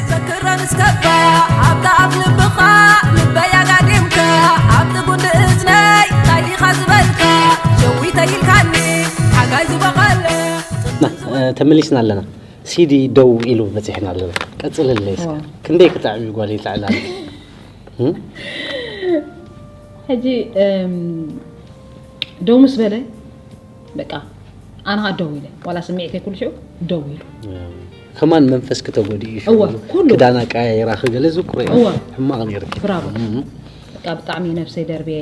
ዘክረን እስከባ ኣብታ ኣፍ ልብኻ ልበይ ኣጋዲምካ ኣብቲ ጉንዲ እዝነይ እንታይ ዲኻ ዝበልካ ሸዊተ ኢልካኒ ሓጋይ ዝበቐለ ተመሊስና ኣለና። ሲዲ ደው ኢሉ በፂሕና ኣለና። ቀፅልለይ እስከ። ክንደይ ክጥዕም እዩ ጓል ይትዕላል። ሕጂ ደው ምስ በለ በቃ ኣነ ከዓ ደው ኢለ ዋላ ስምዒተይ ኩሉ ሽዑ ደው ኢሉ። ከማን መንፈስኪ ተጎዲኡ እዩ። እወ፣ ኩሉ። ክዳና ቀያይራ ክገለ ዝኩረ እወ። ሕማቕ ነይርኪ። ብራቮ። በቃ ብጣዕሚ ነብሰይ ደርብየ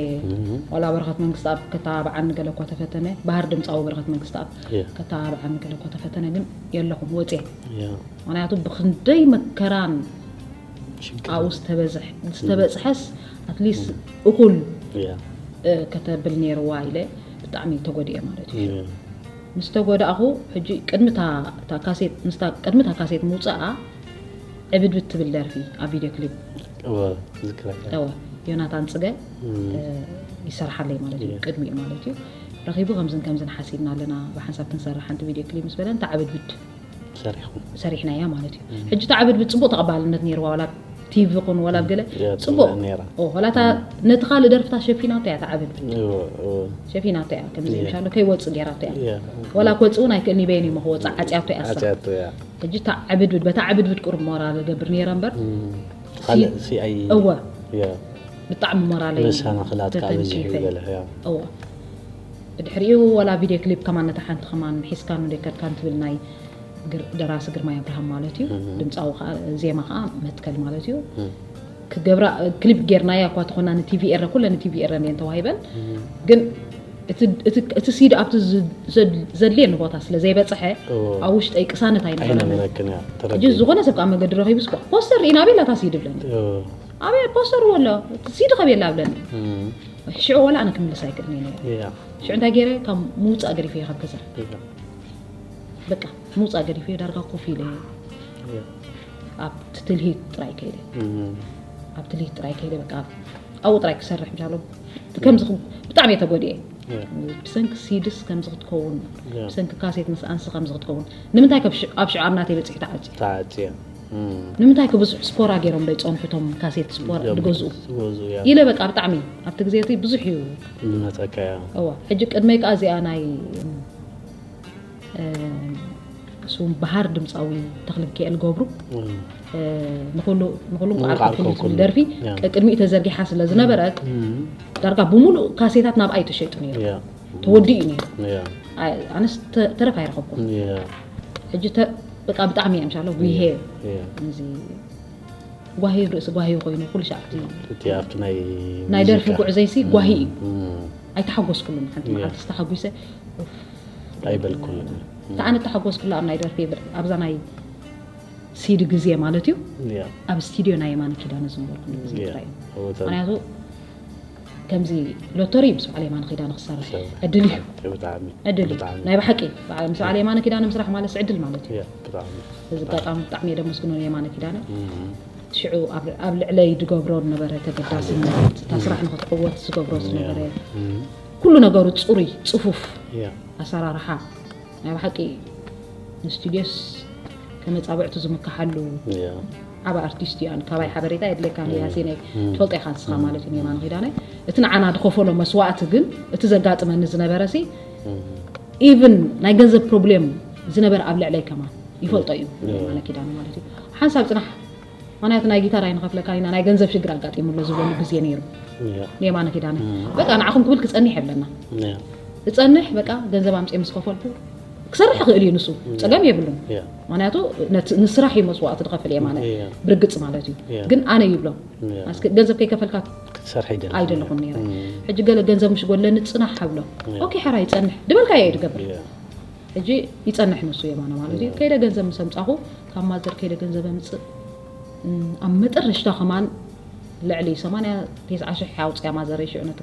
ዋላ በረኸት መንግስቲ ኣብ ከተባብዓኒ ገለ እኳ ተፈተነ ባህር ድምፃዊ በረኸት መንግስቲ ኣብ ያ። ከተባብዓኒ ገለ እኳ ተፈተነ ግን የለኹም ወፅየ ያ። ምክንያቱ ብክንደይ መከራን ሽግር። ኣብኡ ዝተበዝሕ- ዝተበፅሐስ ኣትሊስት እኹል ያ። እ፣ ከተብል ነይርዋ ኢለ ብጣዕሚ ተጎዲኤ ማለት እዩ ያ። ምስ ተጎዳእኹ ሕጂ ቅድሚ እታ- እታ ካሴት ምስታ ቅድሚ እታ ካሴት ምውፅኣ ዕብድብድ ትብል ደርፊ ኣብ ቪድዮ ክሊፕ እወ ዝክረካ። እወ ዮናታን ፅገ እም። እ፣ ይሰርሓለይ ማለት እዩ ያ። ቅድሚኡ ማለት እዩ ረኺቡ ከምዝን ከምዝን ሓሲብና ኣለና ብሓንሳብ ክንሰርሕ ሓንቲ ቪድዮ ክሊፕ ምስ በለ እንታይ ዕብድብድ ሰሪሕኩም። ሰሪሕናያ ማለት እዩ ሕጂ እታ ዕብድብድ ፅቡቅ ተቐባልነት ነይርዋ ዋላ ቲቪ ኹን ዋላ ኣብ ገለ ያ፣ ፅቡቅ ነይራ። ኦ፣ ዋላ እታ ነቲ ካልእ ደርፍታት ሸፊናቶ እያ እታ ዕብድብድ እወ፣ እወ። ሸፊናቶ እያ ከምዚ ያ። ምሻሎ ከይወፅእ ገይራቶ እያ ያ። ዋላ ክወፅእ እውን ኣይክእልን ይበየን እዩ ክወፅእ ዓፅያቶ እያ እሳ ዓፅያቶ እያ። ሕጂ እታ ዕብድብድ በታ ዕብድብድ ቁሩብ ሞራል ገብር ነይረ እምበር እም። ካልእ ሲ ኣይ- እወ ያ። ብጣዕሚ ሞራለይ መሰናኽላት ከዓ በዚሑ ተተንኪፈ ይበለ። ያ። እወ ብድሕሪኡ ዋላ ቪድዮ ክሊፕ ከማን ነታ ሓንቲ ከማን ሒዝካን ዶ ይከድካን ትብል ናይ ግር- ደራሲ ግርማይ ኣብርሃም ማለት እዩ እህ። ድምፃዊ ከዓ ዜማ ከዓ መትከል ማለት እዩ እህ። ክገብራ ክሊፕ ጌርናያ እኳ ተኾና ንቲቪ ኤረ ኩለ ንቲቪ ኤረ እየን ተዋሂበን ግን እቲ- እቲ- እቲ ሲዲ ኣብቲ ዝ- ዘድ- ዘድልየኒ ቦታ ስለ ዘይበፅሐ እዎ። ኣብ ውሽጠይ ቅሳነት ኣይነበረን ኣይነበረክን እያ ሕጂ ተረዲእ። ዝኾነ ሰብ ከዓ መገዲ ረኺቡ ስኳ ፖስተር ኢና ቤላ እታ ሲዲ ብለኒ እዎ። ኣበይ ፖስተር ወሎ እቲ ሲዲ ከቤላ ብለኒ እም። ሽዑ ወላ ኣነ ክምልስ ኣይክእልን እየ ነይረ ያ። ሽዑ እንታይ ገይረ ካብ ምውፃእ ገዲፈ ካብ ገዛ ያ። በቃ ምውፃእ ገዲፈ ዳርጋ ኮፍ ኢለ ያ። ኣብቲ ትልሂት ጥራይ ከይደ እም። ኣብ ትልሂት ጥራይ ከይደ በቃ ኣብኡ ጥራይ ክሰርሕ ምሻሎ ከምዚ ክብ- ብጣዕሚ እየ ተጎዲኤ ያ። ብሰንኪ ሲድስ ከምዚ ክትከውን ያ። ብሰንኪ ካሴት ምስ ኣንስ ከምዚ ክትከውን ንምንታይ ካብ ሽ- ኣብ ሽዑ ኣብ ናተይ በፂሑ ተዓፅዩ ተዓፅየ። እም። ንምንታይ ክብዝሑ ስፖራ ገይሮም ዶ ይፀንሑ እቶም ካሴት ስፖራ እዮም ዝገዝኡ ዝገዝኡ፣ ያ። ኢለ በቃ ብጣዕሚ ኣብቲ ግዜ እቲ ብዙሕ እዩ ዝመፀካ እያ። እዋ ሕጂ ቅድመይ ከዓ እዚኣ ናይ እም፣ እሱ በሃር ድምፃዊ ተኽልሚካኤል ገብሩ እም። እ፣ ንኹሉ ንኹሉ ንኹሉ ዓርኮ ዓርኮ ኩሉ ኩሉ። ዝብል ደርፊ ያ። ቅድሚኡ ተዘርጊሓ ስለ ዝነበረት እም። ዳርጋ ብምሉእ ካሴታት ናብኣ እዩ ተሸይጡ ነይሩ ያ። ተወዲኡ ነይሩ ያ። ኣይ፣ ኣነስ ተ- ተረፍ ኣይረኸብኩም ያ። ሕጂ ተ- በቃ ብጣዕሚ እያ ምሻሎ ጉሄ ያ። እዚ ጓሂ ርእሲ ጓሂ ኮይኑ ኩሉ ሻዕ ኣብቲ እቲ ኣብቲ ናይ ናይ ደርፊ ሙዚቃ። ጉዕዘይሲ ጓሂ እዩ እም። ኣይተሓጎስኩሉን ሓንቲ ያ። መዓልቲ ዝተሓጒሰ ኣይበልኩን። እታ ኣነ ተሓጎስኩላ ኣብ ናይ ደርፊ ብር- ኣብዛ ናይ ሲዲ ግዜ ማለት እዩ ያ። ኣብ ስቱድዮ ናይ የማነ ኪዳነ ዝነበርኩ ግዜ ያ። ጥራይ እዩ እወ፣ ምክንያቱ ከምዚ ሎተሪ ምስ በዓል የማነ ኪዳነ ክሰርሕ ክሰርሕ። ዕድል እዩ ብጣዕሚ። ዕድል እዩ ብጣዕሚ። ናይ ብሓቂ በዓል- ምስ በዓል የማነ ኪዳነ ምስራሕ ማለት ዕድል ማለት እዩ ያ፣ ብጣዕሚ። እዚ ኣጋጣሚ ብጣዕሚ እየ ደመስግኖ የማነ ኪዳነ እም። ሽዑ ኣብ ኣብ ልዕለይ ዝገብሮ ዝነበረ ተገዳስነት እታ ስራሕ ንክትዕወት ዝገብሮ ዝነበረ እም። ኩሉ ነገሩ ፅሩይ ፅፉፍ ያ። ኣሰራርሓ ናይ ብሓቂ ንስቱድዮስ ከመፃብዕቱ ዝምክሓሉ ያ። ዓብ ኣርቲስት እዩ ኣነ ካባይ ሓበሬታ የድልየካ ያሲነይ እም። ትፈልጦ ኢኻ ንስኻ ማለት እዩ የማነ ኪዳነ እቲ ንዓና ዝኸፈሎ መስዋእቲ ግን እቲ ዘጋጥመኒ ዝነበረ ሲ እም። ኢቭን ናይ ገንዘብ ፕሮብሌም ዝነበረ ኣብ ልዕለይ ከማን ይፈልጦ እዩ እም። የማነ ኪዳነ ማለት እዩ ሓንሳብ ፅናሕ ምክንያቱ ናይ ጊታር ኣይንኸፍለካ ኢና ናይ ገንዘብ ሽግር ኣጋጢሙሎ ዝበሉ ግዜ ነይሩ ያ። የማነ ኪዳነ እም። በቃ ንዓኹም ክብል ክፀኒሕ የብለና ያ። እፀንሕ በቃ ገንዘብ ኣምፅኤ ምስ ከፈልኩ ክሰርሕ ክእል እዩ ንሱ ፀገም የብሉን ያ። ምክንያቱ ነቲ- ንስራሕ እዩ መስዋእቲ ዝኸፍል የማነ ያ። ብርግፅ ማለት እዩ ያ። ግን ኣነ ይብሎ ያ። ኣስከ ገንዘብ ከይከፈልካ ክትሰርሕ ይደሊ። ኣይደለኹን ነይረ እም። ሕጂ ገለ ገንዘብ ምስ ጎለኒ ፅናሕ ሃብሎ ያ። ኦኬ ሓራይ ይፀንሕ ድበልካዮ እዩ ድገብር ያ። ሕጂ ይፀንሕ ንሱ የማነ ማለት እዩ ከይደ ገንዘብ ምስ ኣምፃኹ ካብ ማዘር ከይደ ገንዘብ ኣምፅእ እም፣ ኣብ መጠረሽታ ከማን ልዕሊ ሰማንያ ተስዓ ሽሕ ኣውፅያ ማዘረይ ሽዑ ነቲ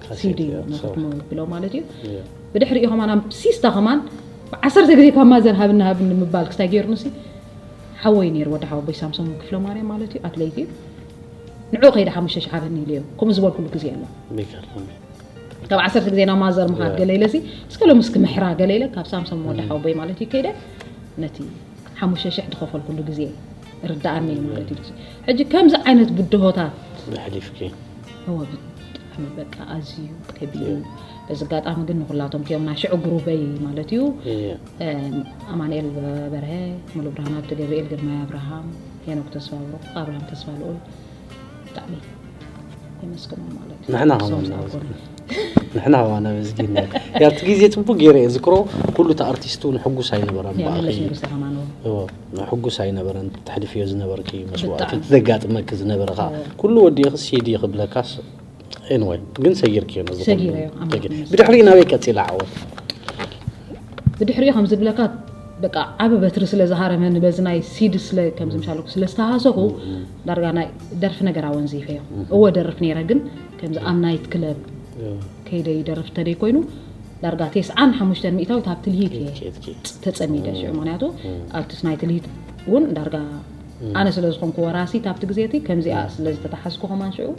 ካሴት ሲዲ እያ ነክት ትሰርሕ። ምብሎ ማለት እዩ ያ። ብድሕሪኡ ከማን ኣብ ሲስታ ከማን ብዓሰርተ ግዜ ካብ ማዘር ሃብኒ ሃብኒ ምባል ክስታይ ገይሩኒ ሲ ሓወይ ነይሩ፣ ወዲ ሓወቦይ ሳምሶም ክፍለ ማርያም ማለት እዩ፣ ኣትሌት እዩ። ንዑ ከይደ ሓሙሽተ ሺሕ ሃበኒ ኢለዮ። ከምኡ ዝበልኩሉ ግዜ ኣሎ። ካብ ዓሰርተ ግዜ ናብ ማዘር ምኻድ ገለ ኢለሲ፣ እስከ ሎም እስኪ ምሕራ ገለ ኢለ፣ ካብ ሳምሶም ወዲ ሓወቦይ ማለት እዩ ከይደ ነቲ ሓሙሽተ ሺሕ ዝኸፈልኩሉ ግዜ ርዳኣኒ እዩ ማለት እዩ። ሕጂ ከምዚ ዓይነት ብድሆታት ኣሕሊፍኪ። እወ ብጣዕሚ በቃ ኣዝዩ ከቢድ እዩ። በዚ ኣጋጣሚ ግን ንኩላቶም እቲኦም ናይ ሽዑ ግሩበይ ማለት እዩ፣ ኣማንኤል በርሀ፣ ሙሉ ብርሃን ሃብተ ገብርኤል፣ ግርማይ ኣብርሃም፣ ሄኖክ ተስፋ ብሩክ፣ ኣብርሃም ተስፋ ልኡል ብጣዕሚ የመስግኖም ማለት እዩ። ንሕና ከማን ንሕና ከማን ኣመስጊና። ያብቲ ግዜ ጽቡቅ ገይረ እየ ዝክሮ። ኩሉ እቲ ኣርቲስት እውን ሕጉስ ኣይነበረን ብኣኺ። ሕጉስ ኣይነበረን። ተሕልፍዮ ዝነበርኪ መስዋእቲ፣ ዘጋጥመኪ ዝነበረ ከዓ ኩሉ ወዲእኺ ሲዲ ክብለካስ። ኤንወይ ግን ሰጊርክዮ ነዚ። ብድሕሪ ናበይ ቀፂላ ዓወት? ብድሕሪኡ ከም ዝብለካ በቃ ዓቢ በትሪ ስለ ዝሃረመኒ በዚ ናይ ሲዲ ስለ ከምዚ ምሻለኩ ስለ ዝተሃሰኹ ዳርጋ ናይ ደርፊ ነገር ኣወንዚፈዮ። እወ ደርፍ ነይረ ግን ከምዚ ኣብ ናይት ክለብ ከይደ ይደርፍ ተደይ ኮይኑ ዳርጋ ተስዓን ሓሙሽተን ሚእታዊት ኣብ ትልሂት እየ ተፀሚደ ሽዑ። ምክንያቱ ኣርቲስት ናይ ትልሂት እውን ዳርጋ ኣነ ስለ ዝኾንኩ ወራሲት ኣብቲ ግዜ እቲ ከምዚኣ ስለ ዝተተሓዝኩ ከማን ሽዑ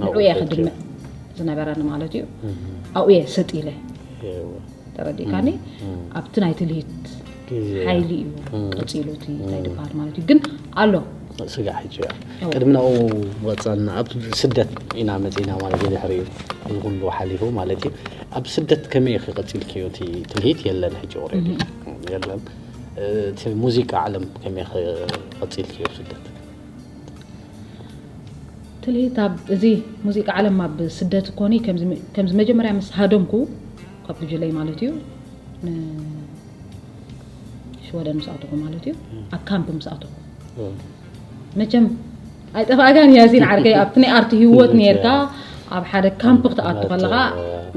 ንዑ እየ ክድምዕ ዝነበረኒ ማለት እዩ። ኣብኡ እየ ሰጥ ኢለ ተረዲእካኒ። ኣብቲ ናይ ትልሂት ሓይሊ እዩ ቀፂሉ እቲ ናይ ድፋር ማለት እዩ ግን ኣሎ። ስጋዕ ሕጂ እያ ቅድሚ ናብኡ ወፃና ኣብ ስደት ኢና መፂና ማለት እዩ። ድሕሪ እዚ ኩሉ ሓሊፉ ማለት እዩ። ኣብ ስደት ከመይ ኢኺ ቀፂልክዮ? እቲ ትልሂት የለን ሕጂ ኦልሬዲ የለን። እቲ ሙዚቃ ዓለም ከመይ ኢኺ ቀፂልክዮ ኣብ ስደት? ትልሂት ኣብ እዚ ሙዚቃ ዓለም ኣብ ስደት ኮኒ ከምዚ መጀመርያ ምስ ሃደምኩ ካብ ጉጅለይ ማለት እዩ ሽወደን ምስ ኣተኹ ማለት እዩ ኣብ ካምፕ ምስ ኣተኹ መቸም ኣይጠፋእካን ያሲን ዓርከይ ኣብቲ ናይ ኣርቲ ህይወት ነርካ ኣብ ሓደ ካምፕ ክትኣቱ ከለኻ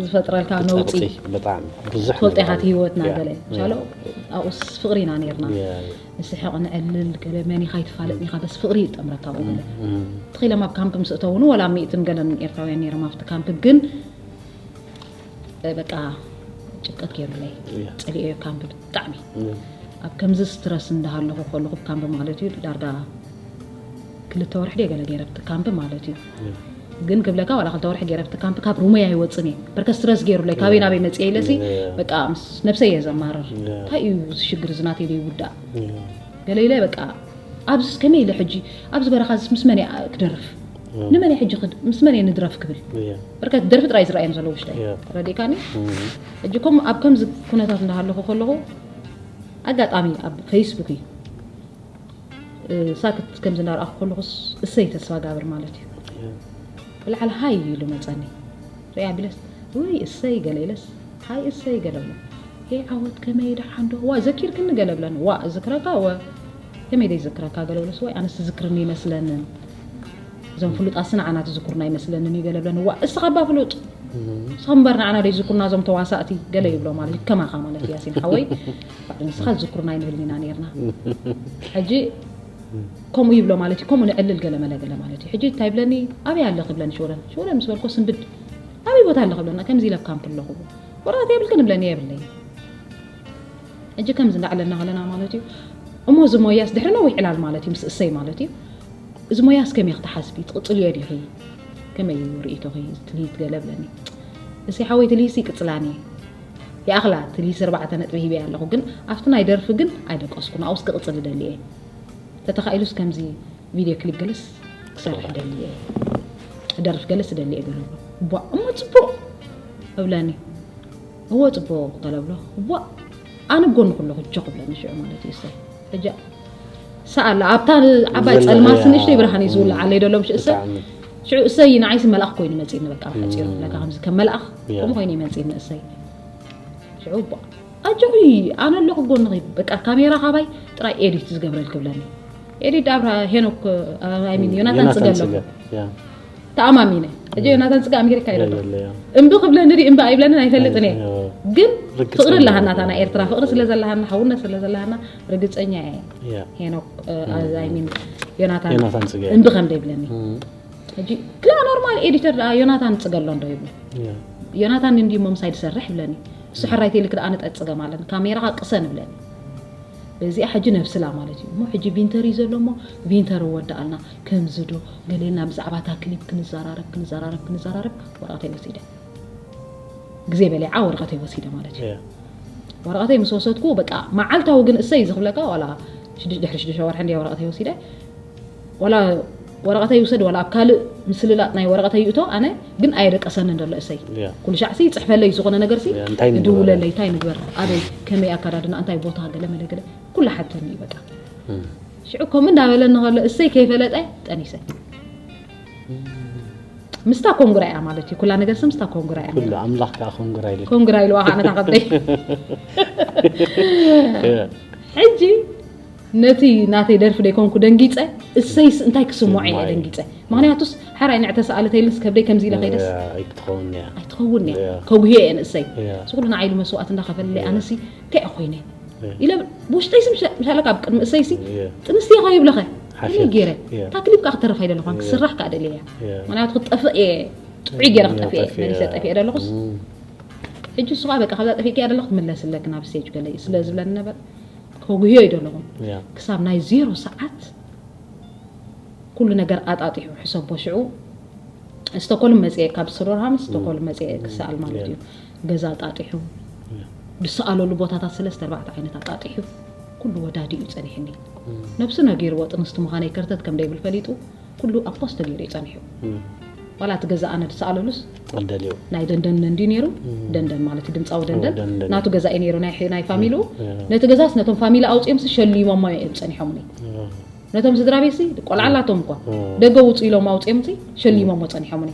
ዝፈጥረልካ ነውፂ ትፈልጦ ኢኻ እቲ ህይወትና ገለ ምሳለ ኣብኡስ ፍቕሪ ኢና ነርና ንስሕቕ ንዕልል ገለ መን ኢኻ ይትፋለጥ ኢኻ በስ ፍቕሪ ይጠምረካ ብኡ ገለ ተኺሎም ኣብ ካምፕ ምስ እተውኑ ወላ ሚእትን ገለን ኤርትራውያን ነይሮም ኣብቲ ካምፕ ግን በቃ ጭብጠት ገይሩለይ ፀሊኦ ካምፕ ብጣዕሚ ኣብ ከምዚ ስትረስ እንዳሃለኹ ከለኹ ካምፕ ማለት እዩ ዳርጋ ክልተ ወርሒ ደ ገለ ገይረ ብቲ ካምፕ ማለት እዩ ግን ክብለካ ዋላ ክልተ ወርሒ ገይረ ብቲ ካምፕ ካብ ሩመይ ኣይወፅን እየ በርከ ስትረስ ገይሩለይ ካበይ ናበይ መፅየ ኢለሲ በቃ ምስ ነብሰይ እየ ዘማርር እንታይ እዩ ሽግር ዝናተይ ዶ ይውዳእ ገለ ኢለ በቃ ኣብዚስ ከመይ ኢለ ሕጂ ኣብዚ በረኻዚስ ምስ መን እየ ክደርፍ ንመን እየ ሕጂ ምስ መን እየ ንድረፍ ክብል በርከት ደርፊ ጥራይ ዝረኣየን ዘሎ ውሽጠይ ረዲእካኒ ሕጂ ከም ኣብ ከምዚ ኩነታት እንዳሃለኹ ከለኹ ኣጋጣሚ ኣብ ፌስቡክ እዩ ሳክት ከምዚ እንዳረኣኹ ከለኹስ እሰይ ተስፋ ጋብር ማለት እዩ ብላዕሊ ሃይ ኢሉ መፀኒ ሪኣ ቢለስ ወይ እሰይ ገለ ኢለስ ሃይ እሰይ ገለ ብሎ ሄ ዓወት ከመይ ደሓን ዶ ዋ ዘኪርክኒ ገለ ብለኒ ዋ እዝክረካ ወ ከመይ ደይ ዝክረካ ገለ ብለስ ወይ ኣነስ ትዝክርኒ ይመስለንን እዞም ፍሉጣት ስንዓና ትዝክሩና ይመስለንን እዩ ገለ ብለኒ ዋ እስኻ እባ ፍሉጥ እስኻ እምበር ንዓና ደይ ዝዝክሩና እዞም ተዋሳእቲ ገለ ይብሎ ማለት እዩ ከማኻ ማለት እዩ ያሲን ሓወይ ባዕሉ ንስኻ ዝዝክሩና ይንብል ኢና ነርና ሕጂ ከምኡ ይብሎ ማለት እዩ ከምኡ ንዕልል ገለ መለ ገለ ማለት እዩ ሕጂ እንታይ ይብለኒ ኣበይ ኣለኺ ይብለኒ ሽወደን ሽወደን ምስ በልኮ ስንብድ ኣበይ ቦታ ኣለኺ ይብለና ከምዚ ኢለ ኣብ ካምፕ ኣለኹ ወረቐት የብልክን ይብለኒ የብለይ ሕጂ ከምዚ እንዳዕለልና ከለና ማለት እዩ እሞ እዚ ሞያስ ድሕሪ ነዊሕ ዕላል ማለት እዩ ምስ እሰይ ማለት እዩ እዚ ሞያስ ከመይ ክትሓስቢ ትቕፅልዮ ዲኺ ከመይ እዩ ርእይቶኺ ትልሂት ገለ ብለኒ እሰይ ሓወይ ትልሂስ ይቅፅላኒ ይኣኽላ ትልሂስ ኣርባዕተ ነጥቢ ሂበ ኣለኹ ግን ኣብቲ ናይ ደርፊ ግን ኣይደቀስኩ ንኣውስ ክቕፅል ደሊ እየ ተተኻኢሉስ ከምዚ ቪድዮ ክሊፕ ገለስ ክሰርሕ ደሊ እየ ክደርፍ ገለስ ደሊ እየ ገለብሎ ቧ እሞ ፅቡቕ እብለኒ እዎ ፅቡቕ ገለብሎ ቧ ኣነ ጎኒ ኩለኹ ጆ ክብለኒ ሽዑ ማለት እዩ እሰይ እጃ ሰኣላ ኣብታ ዓባይ ፀልማት ንእሽተይ ብርሃን እዩ ዝውልዓለይ ደሎ ምሽ እሰይ ሽዑ እሰይ ንዓይሲ መልኣኽ ኮይኑ መፂእኒ በቃ ብሓፂሩ ክብለካ ከምዚ ከም መልኣኽ ከምኡ ኮይኑ ይመፂእኒ እሰይ ሽዑ ኣጆኺ ኣነ ኣለኹ ጎንኺ በቃ ካሜራ ካባይ ጥራይ ኤዲት ዝገብረል ክብለኒ ኤዲት ኣብራ ሄኖክ ሚን ዮናታን ፅገ ኣለኹ ተኣማሚነ እጀ ዮናታን ፅገ ኣሜሪካ ይረዶ እምቢ ክብለኒ ዲ እምቢ ኣይብለንን ኣይፈልጥን እየ ግን ፍቅሪ ኣለሃና እታ ናይ ኤርትራ ፍቅሪ ስለ ዘለሃና ሓውነት ስለ ዘለሃና ርግፀኛ እየ ሄኖክ ሚን ዮናታን እምቢ ከም ደይብለኒ ሕጂ ክላ ኖርማል ኤዲተር ደኣ ዮናታን ፅገ ኣሎ እንዶ ይብሎ ዮናታን እንዲ ሞ ምሳይ ዝሰርሕ ይብለኒ እሱ ሕራይ ቴልክ ደኣ ንጠፅገ ማለት ካሜራኻ ቅሰን ይብለኒ እዚኣ ሕጂ ነብስላ ማለት እዩ። እሞ ሕጂ ቪንተር እዩ ዘሎ፣ እሞ ቪንተር እወዳኣልና፣ ከምዚ ዶ ገሌና፣ ብዛዕባ እታ ክሊፕ ክንዘራረብ ክንዘራረብ ክንዘራረብ ወረቐተይ ወሲደ። ግዜ በሊዓ ወረቐተይ ወሲደ ማለት እዩ። ወረቐተይ ምስ ወሰድኩ በቃ መዓልታዊ ግን እሰይ ዝኽብለካ፣ ዋላ ሽዱሽ- ድሕሪ ሽዱሽተ ወርሒ እንድያ ወረቐተይ ወሲደ። ዋላ ወረቐተይ ይውሰድ፣ ዋላ ኣብ ካልእ ምስልላጥ ናይ ወረቐተይ ይእቶ፣ ኣነ ግን ኣየደቀሰንን ዘሎ እሰይ። ኩሉ ሻዕሲ ይጽሕፈለይ ዝኾነ ነገርሲ፣ እንታይ ንግበር? ይድውለለይ፣ እንታይ ንግበር፣ ኣበይ፣ ከመይ ኣካዳድና፣ እንታይ ቦታ፣ ገለ መለ ገለ፣ ኩሉ ሓተኒ እዩ በቃ። ሽዑ ከምኡ እንዳበለኒ ከሎ እሰይ ከይፈለጠ ጠኒሰ። ምስታ ኮንግራ እያ ማለት እዩ። ኩላ ነገርሲ ምስታ ኮንግራ እያ ኩሉ ነይራ። ኣምላኽ ከኣ ኮንግራ ኢሉ። ኮንግራ ኢልዋ ከዓ ነታ ከብደይ። ሕጂ ነቲ ናተይ ደርፊ ደይኮንኩ ደንጊጸ፣ እሰይስ እንታይ ክስምዖ እየ ስምዓይ። ደንጊጸ። ምኽንያቱስ ሓራይ ንዕተ ሰኣለተይልንስ ከብደይ ከምዚ ኢለ ከይደስ እያ፣ ኣይክትኸውን እያ። ኣይትኸውን እያ። እያ። ከጉህዮ እየ ንእሰይ። እያ። እዚ ኩሉ ንዓይሉ መስዋእቲ እንዳኸፈለለይ እያ። ኣነሲ እንታይ እየ ኮይነ? እያ። ኢለ ብውሽጠይሲ ምሻ- ምሻለካ ኣብ ቅድሚ እሰይሲ እያ። ጥንስቲ እየ ከይብለኸ ሓሸት። ኢለ ገይረ። እያ። እታ ክሊፕ ከዓ ክትተርፍ ኣይደለኳን፣ እያ። ክስራሕ ከዓ ደልየ እያ። እያ። ምኽንያቱ ክጠፍእ እየ፣ ጥዑይ ገይረ እያ፣ ክጠፍእ እየ፣ ጠፊአ። መሊሰ ጠፊአ ደለኹስ እም። ሕጂ እሱ ከዓ በቃ ካብዛ ጠፊእክያ ደለኹ ክምለስለክ ናብ ስቴጅ ገለ እዩ ስለ ዝብለኒ ነበር። ከጉህዮ እዩ ደለኹ። እያ። ክሳብ ናይ ዜሮ ሰዓት ኩሉ ነገር ኣጣጢሑ ሕሰቦ። ሽዑ ስቶኮልም መፅኤ፣ ካብ ስቶኮልም መፅኤ ክሰኣል ማለት እዩ። ገዛ ኣጣጢሑ፣ ዝሰኣለሉ ቦታታት ሰለስተ ኣርባዕተ ዓይነት ኣጣጢሑ፣ ኩሉ ወዳዲኡ ጸኒሕኒ። ነብሱ ነጊርዎ ጥንስቲ ምዃነይ ከርተት ከም ደይብል ፈሊጡ፣ ኩሉ ኣብ ፖስት ተገይሩ እዩ ጸኒሑ። ዋላ እቲ ገዛ ኣነ ዝሰኣለሉስ ኣልደልዮ። ናይ ደንደን እንዲ ነይሩ፣ ደንደን ማለት እዩ ድምፃዊ ደንደን፣ ደንደን። ናቱ ገዛ እዩ ነይሩ፣ ናይ፣ ናይ ፋሚሊኡ። ነቲ ገዛስ ነቶም ፋሚሊ ኣውፂኦምሲ ሸሊሞሞ እዮም ጸኒሖምኒ። ነቶም ስድራ ቤትሲ ቆልዓ ኣላቶም እኳ። ደገ ውፁ ኢሎም ኣውፂኦምሲ ሸሊሞሞ ጸኒሖምኒ።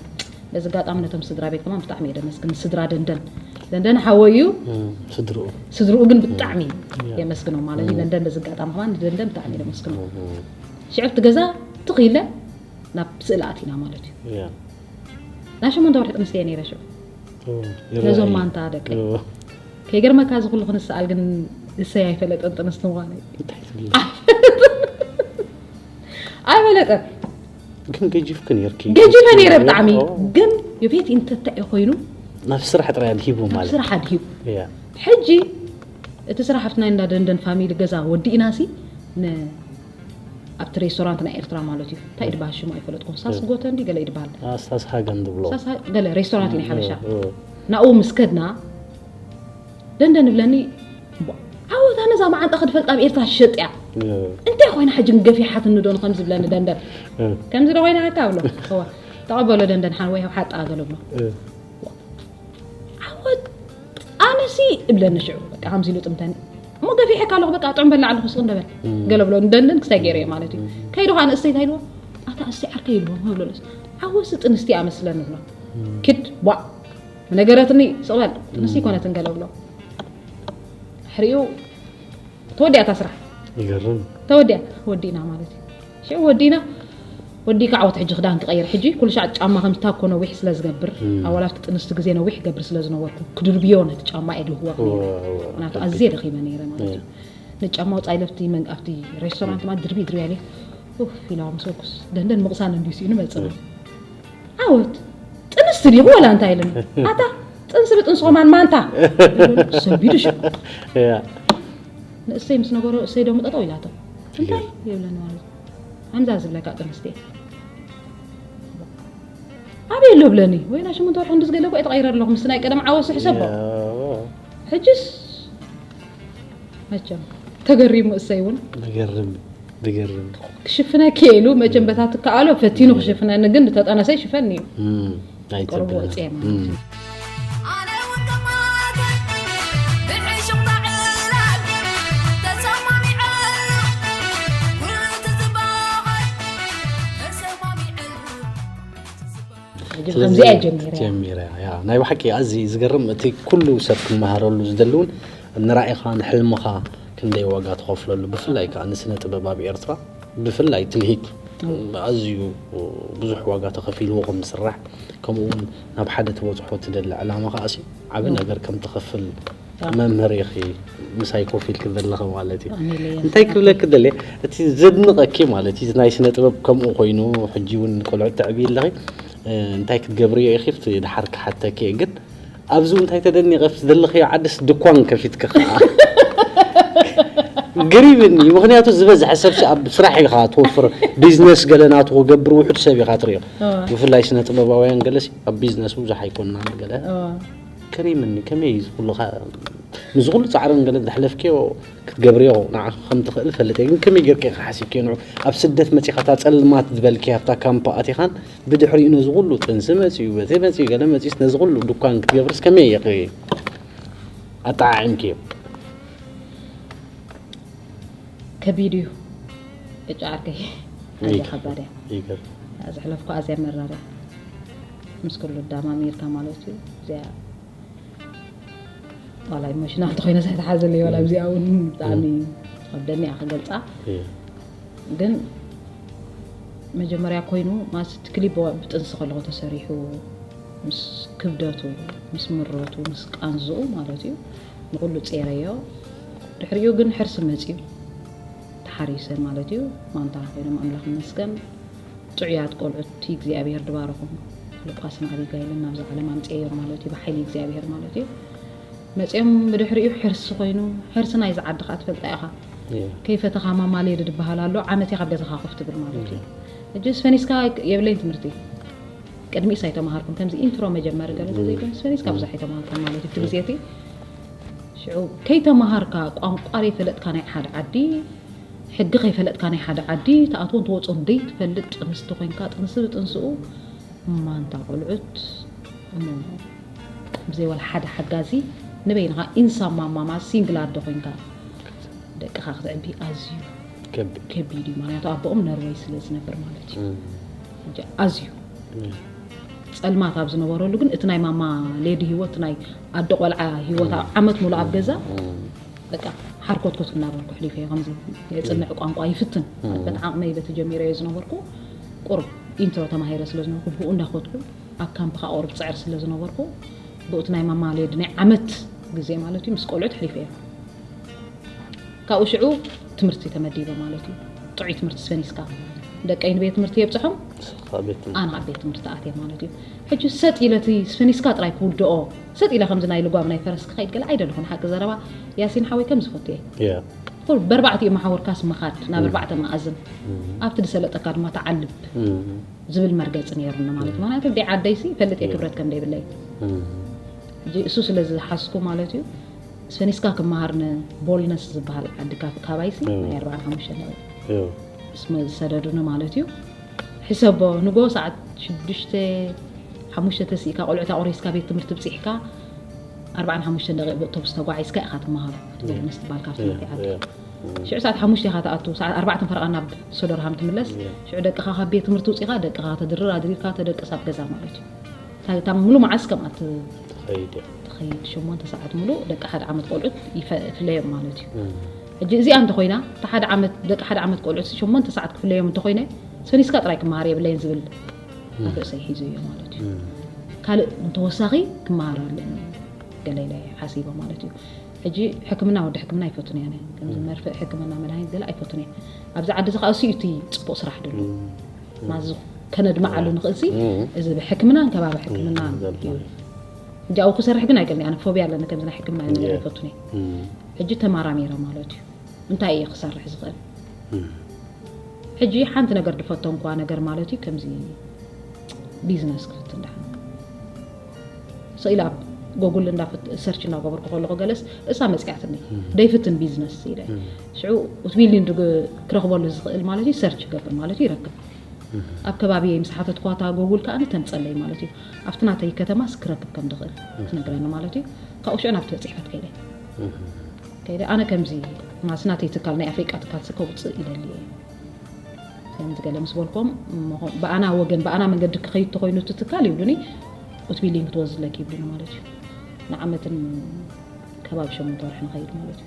በዚ ኣጋጣሚ ነቶም ስድራ ቤት ከማን ብጣዕሚ እየ ደመስግን። ስድራ ደንደን፣ ደንደን ሓወይ እዩ። ስድርኡ። ስድርኡ ግን ብጣዕሚ እያ። የመስግኖም ማለት እዩ። ደንደን በዚ ኣጋጣሚ ከማን ንደንደን ብጣዕሚ እየ ደመስግኖም። ሽዑ እቲ ገዛ ትኽ ኢለ ናብ ስእሊ ኣቲና ማለት እዩ። እያ። ናይ ሸሞንተ ወርሒ ጥንስቲ እየ ነይረ ሽዑ። ኦ፣ ነዞም ይረኣይ። ማንታ ደቀይ። ኦ። ከይገርመካ እዚ ኩሉ ክንሰኣል ግን እሰይ ኣይፈለጠን ጥንስቲ ምዃነይ። እንታይ ትብል? ኣይፈለጠን። ግን ገጂፍኪ ነይርኪ። ገጂፈ ነይረ ብጣዕሚ። ኦ። ግን የቤት ኢንተታይ ኮይኑ ናብ ስራሕ ጥራይ ኣድሂቡ ናብ ማለት። ስራሕ ኣድሂቡ። እያ። ሕጂ እቲ ስራሕ ኣብቲ ናይ እንዳ ደንደን ፋሚሊ ገዛ ወዲእናሲ ን-፣ ኣብቲ ሬስቶራንት ናይ ኤርትራ ማለት እዩ። እንታይ ድበሃል ሽሙ ኣይፈለጥኩን። ሳስ ጎተ እንዲ ገለ ይድበሃል። አ፣ ሳስ ሃገን ዝብሎ። ሳስ ሃ-፣ ገለ ሬስቶራንት እዩ ናይ ሓበሻ። እ፣ እ። ናብኡ ምስ ከድና ደንደን ይብለኒ፣ "ዓወት ኣነ እዛ መዓንጣ ክድፈልጣ ኣብ ኤርትራ ትሸጥ እያ። እ። እንታይ ኮይና ሕጂ ግን ገፊሓትኒ ዶ ንኸምዚ?" ይብለኒ ደንደን። እ። "ከምዚ ዶ ኮይና ኣካ?" እብሎ። እወ። ተቐበሎ ደንደን ሓወይ ሓጣ ገለ እብሎ። እ። ዓወት ኣነሲ እብለኒ ሽዑ በቃ ከምዚ ኢሉ ጥምተኒ። እሞ ገፊሐካ ኣለኹ በቃ ጥዑም በላ ኣለኹ ስቕ እንደበል። እም። ገለ ብሎ እንደንን ክሳይ ገይረ እየ ማለት እዩ። እም። ከይዱ ከዓ ንእስተይ እንታይ ኢልዎ? ኣታ እስቲ ዓርከይ ኢልዎ፣ መብሎ ንስ-፣ ዓወሲ ጥንስቲ ኣመስለኒ ብሎ። እም። ክድ ቧዕ ነገረትኒ፣ ስቕ በል፣ ጥንስቲ እም። ይኮነትን ገለ ብሎ። ሕሪኡ ተወዲኣታ ስራሕ። ይገርም። ተወዲኣ፣ ወዲእና ማለት እዩ። ሽዑ ወዲእና፣ ወዲእካ ዓወት ሕጂ ክዳን ክቐይር። ሕጂ ኩሉ ሻዕ ጫማ ከም ታኮ ነዊሕ ስለ ዝገብር፣ እም። ኣዋላት ጥንስቲ ግዜ ነዊሕ ይገብር ስለ ዝነበርኩ፣ ክድርብዮ ነቲ ጫማ እየ ድህወኽ ነይረ። እወ፣ እወ፣ ምክንያቱ ኣትሊት ኣዝየ ደኺመ ነይረ ማለት እዩ። እም። ነቲ ጫማ ወጻኢ ለብቲ መን-፣ ኣብቲ ሬስቶራንት እም። ማለት ድርቢ ድርቢ ኣለ። ኡፍ፣ ኢላ ምስ በልኩስ፣ ደንደን ምቕሳን እንዲዩ ስኢኑ መጽእ። እም። ዓወት፣ ጥንስቲ ዲኹ ወላ እንታይ ኢለኒ? ኣታ፣ ጥንሲ ብጥንሲ ኸማን ማንታ። ሰቢዱ ሽዑ። እያ። ንእሰይ ምስ ነገሮ፣ እሰይ ደሞ ጠጠው ኢላቶ። እንታይ? ይብለኒ ማለት እዩ። ከምዛ ዝብለካ ጥንስቲ እየ። ኣበይ ኣሎ ብለኒ? ወይ ናይ ሸሞንተ ወርሒ ክንዲ ዝገለ እኮ እየ ተቐይረ ኣለኹ። ምስቲ ናይ ቀደም ዓወት ዝሕሰቦ። እያ። ሕጅስ መቸም ተገሪሙ እሰይ እውን። ዝገርም፣ ዝገርም። ክሽፍነኪ እየ ኢሉ መቸም በታ ትከኣሎ ፈቲኑ ክሽፍነኒ፣ ግን ዝተጠነሰ ይሽፈን እዩ። እም፣ ቅርቡ ኣይጸብን። ወፅየ ማለት እም። እዩ። ኣነ እውን ከማኸ ብዕሹቕ ተዕላል ተሰማሚዐሉ፣ ኩሉ ትዝባኸ ተሰማሚዐሉ። ሕጂ ስለዚ ከምዚኣ እየ ጀሚረ። ጀሚረ፣ ያ፣ ናይ ብሓቂ ኣዝዩ ዝገርም፣ እቲ ኩሉ ሰብ ክመሃረሉ ዝደሊ እውን ንራኢኻ፣ ንሕልምኻ ክንደይ ዋጋ ትኸፍለሉ፣ ብፍላይ ከኣ ንስነ ጥበብ ኣብ ኤርትራ፣ ብፍላይ ትልሂት እዎ። ኣዝዩ ብዙሕ ዋጋ ተኸፊልዎ ከም ዝስራሕ፣ ከምኡ እውን ናብ ሓደ ትበጽሖ ትደሊ ዕላማ ከኣሲ ዓቢ እዎ። ነገር ከም ትኸፍል ያ። መምህር ኢኺ፣ ምሳይ ኮፍ ኢልኪ ዘለኺ ማለት እዩ። ኣሜን። እንታይ ክብለኪ ደልየ፣ እቲ ዘድንቐኪ ማለት እዩ፣ ናይ ስነ ጥበብ ከምኡ ኮይኑ፣ ሕጂ እውን ቆልዑት ተዕብዪ ኣለኺ፣ እ፣ እንታይ ክትገብርዮ ኢኺ፣ ኣብቲ ድሓር ክሓተኪ እየ፣ ግን ኣብዚ እንታይ ተደኒቐ፣ ኣብቲ ዘለኽዮ ዓድስ ድኳን ከፊትኪ ኸዓ። ገሪምኒ። ምኽንያቱ ዝበዝሐ ሰብ ኣብ ስራሕ ኢኻ ትወፍር፣ ቢዝነስ ገለ ናቱ ክገብር ውሑድ ሰብ ኢኻ ትሪኦ። ብፍላይ ስነ ጥበባውያን ገለሲ ኣብ ቢዝነስ ብዙሕ ኣይኮንናን ገለ። ከሪምኒ ከመይ እዩ ዝኩሉ ኸ-፣ ምስዚ ኩሉ ጻዕርን ገለ ዘሕለፍክዮ ክትገብርዮ ንዓኺ ከም ትኽእል ፈልጥ እየ። ግን ከመይ ጌርኪ ኢኺ ሓሲብክዮ ንዑ? ኣብ ስደት መጺኻ እታ ጸልማት ዝበልኪ ኣብታ ካምፕ ኣቲኻን ብድሕሪኡ ነዚ ኩሉ ጥንሲ መጺኡ፣ በቲ መጺኡ፣ ገለ መጺኡስ ነዚ ኩሉ ድኳን ክትገብርስ ከመይ ኢኺ ኣጠዓዒምክዮ? ከቢድ እዩ። እጫ ዓርከይ ኣዝያ ይገርም። ከባድ እያ። ይገርም። ዘሕለፍኩ ኣዝያ መራር እያ። ምስ ኩሉ ዳማሚርካ ማለት እዩ። እዚኣ ዋላ ኢሞሽናል ተኮይነ ሳይተሓዘለይ ዋላ እዚኣ እውን ብጣዕሚ ከብደኒ እያ ክገልፃ። እየ። ግን መጀመርያ ኮይኑ ማለት እቲ ክሊፕ ብጥንሲ ከለኹ ተሰሪሑ ምስ ክብደቱ ምስ ምረቱ ምስ ቃንዝኡ ማለት እዩ ንኩሉ ጼረዮ። ድሕሪኡ ግን ሕርሲ መፅዩ ተሓሪሰ ማለት እዩ። ማንታ ኮይኖም ኣምላኽ ይመስገን ጥዑያት ቆልዑት እግዚኣብሔር ድባረኹም። ሉቃስን ኣቢጋይልን ናብዛ ዓለም ኣምፅኤዮም ማለት እዩ ብሓይሊ እግዚኣብሔር ማለት እዩ። መፅኦም ብድሕሪኡ ሕርሲ ኮይኑ ሕርሲ ናይዚ ዓዲ ከዓ ትፈልጣ ኢኻ። እየ። ከይፈተኻ ማማ ሌዲ ድበሃል ኣሎ ዓመት እያ ካብ ገዛኻ ኮፍ ትብል ማለት እዩ። እጅ ስፈኒስካ የብለይን ትምህርቲ ቅድሚስ ኣይተማሃርኩን ከምዚ ኢንትሮ መጀመሪ ገለ ዘይኮነ ስፈኒስካ ብዙሕ ኣይተማሃርኩን ማለት እዩ እቲ ግዜ እቲ ሽዑ ከይተማሃርካ ቋንቋ ዘይፈለጥካ ናይ ሓደ ዓዲ ሕጊ ከይፈለጥካ ናይ ሓደ ዓዲ ተኣትዎን ትወፅኦን ዘይትፈልጥ ጥንስቲ ኮይንካ ጥንሲ ብጥንስኡ ማንታ ቆልዑት እሞ ብዘይ ዋላ ሓደ ሓጋዚ ንበይንኻ ኢንሳ ማማማ ሲንግል ኣደ ኮይንካ ደቅኻ ክትዕቢ ኣዝዩ ከቢድ። ከቢድ እዩ። ምክንያቱ ኣቦኦም ነርወይ ስለ ዝነብር ማለት እዩ። እም። ሕጂ ኣዝዩ እም። ፀልማት ኣብ ዝነበረሉ ግን እቲ ናይ ማማ ሌዲ ህይወት ናይ ኣደ ቆልዓ ህይወት ኣብ ዓመት ሙሉ ኣብ ገዛ እም። በቃ ሓርኮትኮት እናበልኩ ሕሊፈዮ ከምዚ የፅንዕ ቋንቋ ይፍትን በቲ ዓቕመይ በቲ ጀሚረዮ ዝነበርኩ ቁርብ ኢንትሮ ተማሂረ ስለ ዝነበርኩ ብኡ እንዳኸድኩ ኣብ ካምፕ ከዓ ቁርብ ፅዕር ስለ ዝነበርኩ ብኡ እቲ ናይ ማማ ሌዲ ናይ ዓመት ግዜ ማለት እዩ ምስ ቆልዑት ሕሊፈዮ። ካብኡ ሽዑ ትምህርቲ ተመዲበ ማለት እዩ። ጥዑይ ትምህርቲ ስፈኒስካ ደቀይ ንቤት ትምህርቲ የብፅሖም ንስኻ ቤት ትምህርቲ። ኣነ ኣብ ቤት ትምህርቲ ኣትየ ማለት እዩ። ሕጂ ሰጥ ኢለ እቲ ስፈኒስካ ጥራይ ክውድኦ ሰጥ ኢለ ከምዚ ናይ ልጓም ናይ ፈረስ ክኸይድ ገለ ኣይደለኹን ሓቂ ዘረባ ያሲን ሓወይ ከም ዝፈቱ እየ። እያ። ኩል በርባዕቲኡ መሓውርካስ ምኻድ ናብ ኣርባዕተ መኣዝን ኣብቲ ዝሰለጠካ ድማ ተዓልብ እም። ዝብል መርገፂ ነይሩኒ ማለት እዩ። ምክንያቱ ብደይ ዓደይሲ ፈልጥ እየ ክብረት ከም ደይብለይ እም። ሕጂ እሱ ስለ ዝሓዝኩ ማለት እዩ። ስፈኒስካ ክመሃር ንቦልነስ ዝበሃል ዓዲ ካብ- ካባይሲ ናይ ኣርባዓን ሓሙሽተን ነጥቢ እዮ። ስመ ዝሰደዱኒ ማለት እዩ። ሕሰቦ ንጎ ሰዓት ሽዱሽተ ሓሙሽተ ተሲእካ ቆልዑት ኣቑሪስካ ቤት ትምህርቲ ብፂሕካ ኣርባዓን ሓሙሽተን ደቂቕ ብእቶብስ ተጓዒዝካ ኢኻ ትመሃሮ። እቲ ቦልነስ ትበሃል ካብ ትምህርቲ ዓዲ እዮ። ሽዑ ሰዓት ሓሙሽተ ኢኻ ትኣቱ ሰዓት ኣርባዕተን ፈረቓ ናብ ሶደርሃም ትምለስ። ሽዑ ደቅኻ ካብ ቤት ትምህርቲ ውፂኻ ደቅኻ ተድርር ኣድሪርካ ተደቅስ ኣብ ገዛ ማለት እዩ። እታ- እታ ሙሉ መዓስ ከምኣ ት- ትኸይድ እያ። ትኸይድ ሸሞንተ ሰዓት ሙሉ ደቂ ሓደ ዓመት ቆልዑት ይፈ- ይፍለዮም ማለት እዩ። እም። ሕጂ እዚኣ እንተኮይና እታ ሓደ ዓመት ደቂ ሓደ ዓመት ቆልዑት ሸሞንተ ሰዓት ክፍለዮም እንተኮይነ ስፈኒስካ ጥራይ ክመሃር የብለይን ዝብል ኣብ ርእሰይ ሒዙ እዮ ማለት እዩ። እም። ካልእ እንተወሳኺ ክመሃር ኣለኒ ገለ ኢለ ሓሲበ ማለት እዩ። ሕጂ ሕክምና ወዲ ሕክምና ኣይፈቱን እየ ኣነ። ከምዚ መርፍእ ሕክምና መድሃኒት ገለ ኣይፈቱን እየ። ኣብዚ ዓዲ እዚ ከዓ እሱ እዩ እቲ ፅቡቅ ስራሕ ደሎ። እም። ማዚ ከነድምዓሉ ንኽእል ሲ እም። እዚ ብሕክምናን ከባቢ ሕክምናን ዘድሎ እዩ። እዩ። እንጂ ኣብኡ ክሰርሕ ግን ኣይገልን ኣነ ፎብያ ኣለኒ ከምዚ ናይ ሕክምና ነገር እየ። ኣይፈቱን እየ። እም። ሕጂ ተማራሚረ ማለት እዩ። እንታይ እየ ክሰርሕ ዝኽእል? እም። ሕጂ ሓንቲ ነገር ድፈተንኳ ነገር ማለት እዩ ከምዚ ቢዝነስ ክፍትን ዳሓን ስኢል ኣብ ጎጉል እንዳፈት ሰርች እንዳገበርኩ ከለኹ ገለስ እሳ መፅያትኒ ደይፍትን ቢዝነስ ኢለ ሽዑ ውትቢሊን ክረኽበሉ ዝኽእል ማለት እዩ ሰርች ገብር ማለት እዩ ይረክብ ኣብ ከባቢ ምስ ሓተትኳታ ጎጉል ከዓ ተምፀለይ ማለት እዩ ኣብቲ ናተይ ከተማስ ክረክብ ከም ድኽእል ትነግረኒ ማለት እዩ ካብኡ ሽዑ ናብቲ በፂሕፈት ከይደ ከይደ ኣነ ከምዚ ማስ ናተይ ትካል ናይ ኣፍሪቃ ትካል ስከውፅእ ይደሊ እየ ከምዚ ገለ ምስ በልኮም ብኣና ወገን ብኣና መንገዲ ክኸይድ ተኮይኑ እቲ ትካል ይብሉኒ ኦትቢሊን ክትወዝለክ ይብሉኒ ማለት እዩ ንዓመትን ከባቢ ሸሞንተ ወርሒ ንኸይድ ማለት እዩ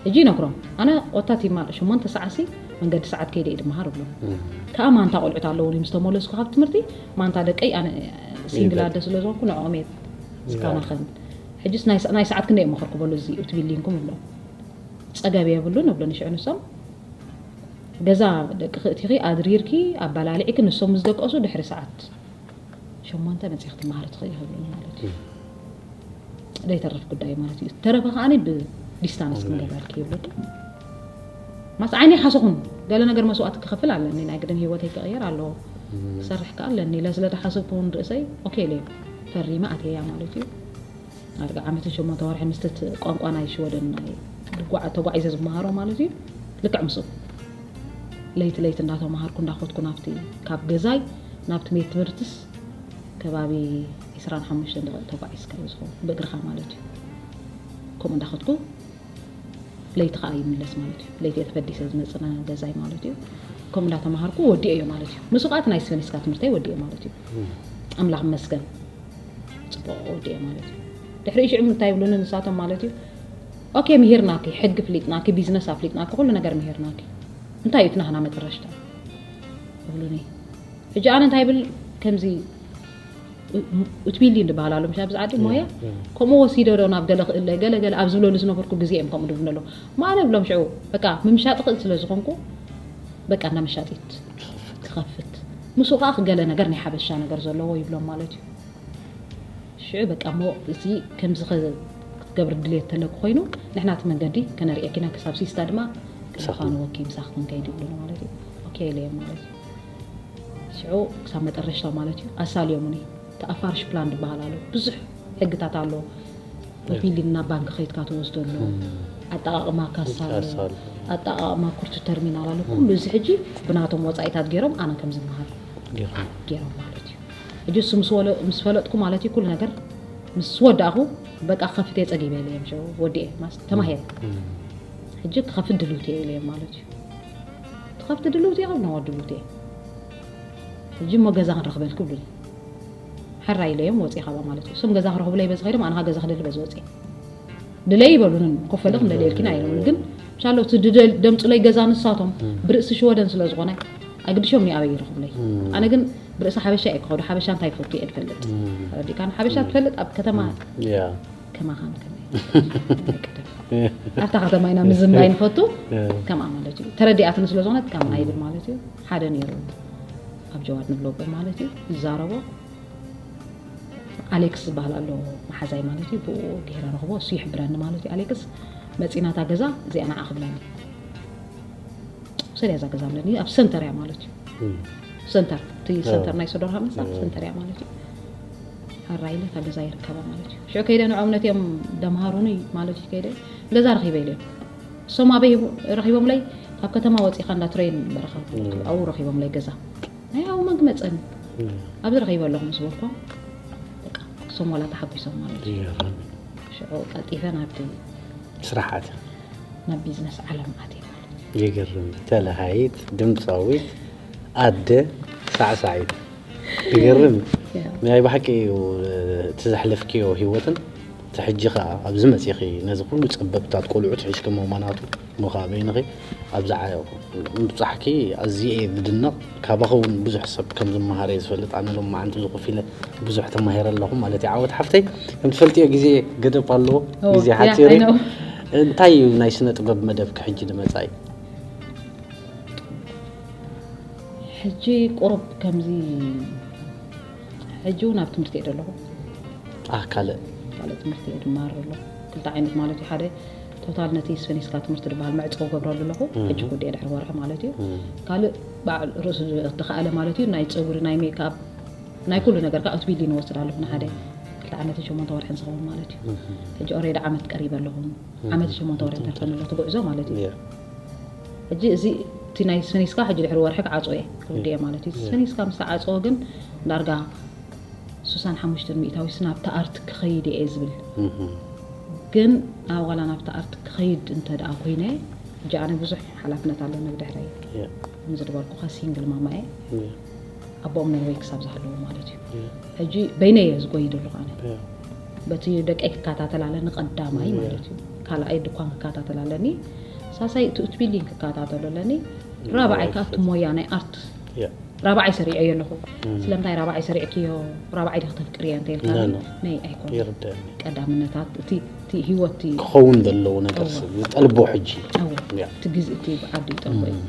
እጂ ይነግሮም ኣነ ኦታቲማ ሸሞንተ ሰዓሲ መንገዲ ሰዓት ከይደ እየ ድመሃር እብሎም ከዓ ማንታ ቆልዑት ኣለውኒ ምስ ተመለስኩ ካብ ትምህርቲ ማንታ ደቀይ ኣነ ሲንግል ኣደ ስለ ዝኾንኩ ንዕኦም እየ ዝከናኸን ሕጅስ ናይ ሰዓት ክንደይ መኸርኩ በሉ እዚ ኦትቢሊንኩም እብሎም ፀገብ የብሉን እብሎ ንሽዑ ንሶም ገዛ ደቂ ክእቲኺ ኣድሪርኪ ኣባላሊዕኪ ንሶም ምስ ደቀሱ ድሕሪ ሰዓት ሸሞንተ መፂኺ ትመሃሪ ትኽእሊ ይብሉኒ ማለት እዩ ዘይተርፍ ጉዳይ ማለት እዩ ተረፈ ከዓኒ ብዲስታንስ ክንገብረልኪ ይብሉኒ ማስ ዓይነይ ሓሰኹን ገለ ነገር መስዋእቲ ክኸፍል ኣለኒ፣ ናይ ግድን ህይወተይ ክቕየር ኣለዎ፣ ክሰርሕ ከ ኣለኒ ኢለ ስለ ዝሓሰብኩ እውን ርእሰይ ኦኬ ኢለ ፈሪመ ኣትየያ ማለት እዩ። ኣርጋ ዓመትን ሸሞንተ ወርሒ ምስቲ ቋንቋ ናይ ሽወደን ናይ ተጓዒዘ ዝመሃሮ ማለት እዩ። ልክዕ ምስኡ ለይቲ ለይቲ እንዳተማሃርኩ እንዳኸድኩ ናብቲ ካብ ገዛይ ናብቲ ቤት ትምህርትስ ከባቢ ዕስራን ሓሙሽተን ደቂቕ ተጓዒዝካ እዩ ዝኸውን ብእግርኻ ማለት እዩ። ከምኡ እንዳኸድኩ ለይቲ ከዓ ይምለስ ማለት እዩ። ለይቲ ተፈዲሰ ዝመፅና ገዛይ ማለት እዩ። ከምኡ እንዳተማሃርኩ ወዲኤ እዩ ማለት እዩ። ምስ ቃት ናይ ስፈኒስካ ትምህርተይ ወዲኤ ማለት እዩ። ኣምላኽ መስገን ፅቡቅ ወዲኤ ማለት እዩ። ድሕሪ ሽዑ እንታይ ይብሉኒ ንሳቶም ማለት እዩ፣ ኦኬ ምሂርናኪ፣ ሕጊ ፍሊጥናኪ፣ ቢዝነስ ኣፍሊጥናኪ፣ ኩሉ ነገር ምሂርናኪ፣ እንታይ እዩ ትናህና መጠረሽታ ይብሉኒ። ሕጂ ኣነ እንታይ ይብል ከምዚ፣ እትቢሊ እንድበሃል ኣሎ ምሻ ብዝዓዲ ሞያ ከምኡ ወሲዶ ዶ ናብ ገለ ክእለ ገለ ገለ ኣብ ዝብለሉ ዝነበርኩ ግዜ እዮም ከምኡ ድብሉ ኣለዉ። ማለ ብሎም ሽዑ በቃ ምምሻጥ ክእል ስለ ዝኾንኩ በቃ እንዳ መሻጢት ክኸፍት፣ ምስኡ ከዓ ክገለ ነገር ናይ ሓበሻ ነገር ዘለዎ ይብሎም ማለት እዩ። ሽዑ በቃ እሞ እዚ ከምዚ ክትገብር ድልየት ተለኩ ኮይኑ ንሕና እቲ መንገዲ ከነርእየኪና ክሳብ ሲስታ ድማ ክሳኹም ወኪ ምሳኽ ክንከይድ ይብሉኒ ማለት እዩ። ኦኬ ኢለዮም ማለት እዩ። ሽዑ ክሳብ መጠረሽታ ማለት እዩ ኣሳልዮምኒ። እቲ ኣፋርሽ ፕላን ዝበሃል ኣሎ፣ ብዙሕ ሕግታት ኣሎ። ቢሊና ባንክ ከይድካ ትወስዶ ኣሎ፣ ኣጠቃቅማ ካሳ ኣሎ፣ ኣጠቃቅማ ኩርቱ ተርሚናል ኣሎ። ኩሉ እዚ ሕጂ ብናቶም ወፃኢታት ገይሮም ኣነ ከም ዝመሃር ገይሮም ማለት እዩ። ሕጂ እሱ ምስ ፈለጥኩ ማለት እዩ ኩሉ ነገር ምስ ወዳእኹ በቃ ክኸፍት እየ ፀጊበ ኢለዮም። ሽዑ ወዲኤ ማስ ተማሂረ ሕጂ ክኸፍት ድልውቲ እየ ኢለዮም ማለት እዩ። ትኸፍት ድልውቲ እየ ከብና ወድሉቲ እየ። ሕጂ እሞ ገዛ ክንረኽበልክ ብሉኒ። ሓራ ኢለዮም ወፂእ ካብኣ ማለት እዩ። እሶም ገዛ ክረኽቡለይ በዚ ከይዶም ኣነ ገዛ ክደሊ በዚ ወፂእ ድለይ ይበሉንን ኮፈለ ክንደልየልኪና ኢሎም ግን ሻሎ እቲ ደምፁለይ ገዛ ንሳቶም ብርእሲ ሽወደን ስለ ዝኾነ ኣግድሾም ኣበይ ይረኽቡለይ። ኣነ ግን ብርእሲ ሓበሻ እየ ክኸዱ ሓበሻ እንታይ ይፈቱ እየ ትፈልጥ ረዲካን ሓበሻ ትፈልጥ ኣብ ከተማ ከማኻን ከመይ ኣብታ ከተማ ኢና ምዝንባይ ንፈቱ ከምኣ ማለት እዩ። ተረዲኣትኒ ስለ ዝኾነት ከምኣ ይብል ማለት እዩ። ሓደ ነይሩ ኣብ ጀዋድ ንብሎ ማለት እዩ ዝዛረቦ ኣሌክስ ዝበሃል ኣሎ መሓዛይ ማለት እዩ። ብኡ ገይረ ረኽቦ እሱ ይሕብረኒ ማለት እዩ። ኣሌክስ መፂናታ ገዛ እዚኣ ንዓ ክብለኒ ሰሪያ እዛ ገዛ ብለኒ ኣብ ሰንተር እያ ማለት እዩ። ሰንተር እቲ ሰንተር ናይ ሶዶር ሃመሳ ሰንተር እያ ማለት እዩ። ሓራ ኢለ እታ ገዛ ይርከባ ማለት እዩ። ሽዑ ከይደ ንዖም ነቲኦም ደምሃሩኒ ማለት እዩ። ከይደ ገዛ ረኺበ ኢለዮም እሶም ኣበይ ረኺቦምለይ ካብ ከተማ ወፂኻ እንዳ ትሬን በረኻ ኣብኡ ረኺቦምለይ ገዛ ናይ ኣብኡ መግመፀኒ ኣብዚ ረኺበ ኣለኹ ምስ በልኮም እሶም ዋላ ተሓጒሶም ማለት እዩ። ሽዑ ቀልጢፈ ናብቲ ስራሕ ኣትያ ናብ ቢዝነስ ዓለም ኣትየ ማለት እዩ። ይገርም። ተለሃይት፣ ድምፃዊት፣ ኣደ፣ ሳዕሳዒት። ይገርም። ናይ ብሓቂ እዩ እቲ ዘሕለፍክዮ ህይወትን እቲ ሕጂ ከዓ ኣብዚ መፂኺ ነዚ ኩሉ ፀበብታት ቆልዑት ሒዝኪ መማናቱ እሞ ከዓ በይንኺ ኣብዚ ምብፃሕኪ ኣዝየ እየ ዝድነቕ። ካባኺ እውን ብዙሕ ሰብ ከም ዝመሃረ እየ ዝፈልጥ። ኣነ ሎማዓንቲ እዚ ኮፍ ኢለ ብዙሕ ተማሂረ ኣለኹ ማለት እዩ። ዓወት ሓፍተይ ከም ትፈልጥዮ ግዜ ገደብ ኣለዎ፣ ግዜ ሓፂር እዩ። እንታይ እዩ ናይ ስነ ጥበብ መደብኪ ሕጂ ንመፃኢ? ሕጂ ቁሩብ ከምዚ ሕጂ እውን ኣብ ትምህርቲ እየ ዘለኹ። ካልእ ካልእ ትምህርቲ እየ ድማር ዘሎ ክልተ ዓይነት ማለት እዩ። ሓደ ቶታል ነቲ ስፈኒስካ ትምህርቲ ዝበሃል መዕፀዊ ገብረሉ ኣለኹ። ሕጂ ክወዲ እየ ድሕሪ ወርሒ ማለት እዩ። ካልእ ባዕሉ ርእሱ ዝተኻእለ ማለት እዩ ናይ ፀጉሪ ናይ ሜክኣፕ ናይ ኩሉ ነገር ከዓ ኦትቢሊ ንወስድ ኣለኹ ንሓደ ክልተ ዓመትን ሸሞንተ ወርሕን ዝኸውን ማለት እዩ። ሕጂ ኦሬዲ ዓመት ቀሪበ ኣለኹ። ዓመት ሸሞንተ ወርሒ ተርፈን ኣሎ ትጉዕዞ ማለት እዩ። ሕጂ እዚ እቲ ናይ ስፈኒስካ ሕጂ ድሕሪ ወርሒ ክዓፅዎ እየ ክውዲ እየ ማለት እዩ። ስፈኒስካ ምስ ተዓፅዎ ግን ዳርጋ ሱሳን ሓሙሽተን ሚእታዊስ ናብቲ ኣርት ክኸይድ እየ ዝብል ግን ናብ ዋላ ናብቲ ኣርት ክኸይድ እንተ ደኣ ኮይነ ሕጂ ኣነ ብዙሕ ሓላፍነት ኣለኒ ብድሕረይ ከምዚ ዝበልኩኻ ሲንግል ማማ እየ ኣቦኦም ነርወይ ክሳብ ዝሃለዉ ማለት እዩ። ሕጂ በይነይ እየ ዝጎይ ዘለኹ ኣነ በቲ ደቀይ ክከታተል ኣለኒ ቀዳማይ ማለት እዩ። ካልኣይ ድኳን ክከታተል ኣለኒ ሳሳይ እቲ ቢልዲንግ ክከታተል ኣለኒ። ራብዓይ ከዓ እቲ ሞያ ናይ ኣርት ራብዓይ ሰሪዐዮ ኣለኹ። ስለምንታይ ራብዓይ ሰሪዕክዮ ራብዓይ ዲኺ ተፍቅርዮ እንተይልካ ነይ ኣይኮነ ቀዳምነታት እቲ ህይወት ክኸውን ዘለዎ ነገር ዝጠልቦ ሕጂ እቲ ግዜ እቲ ዓዱ ይጠልቦ እዩ።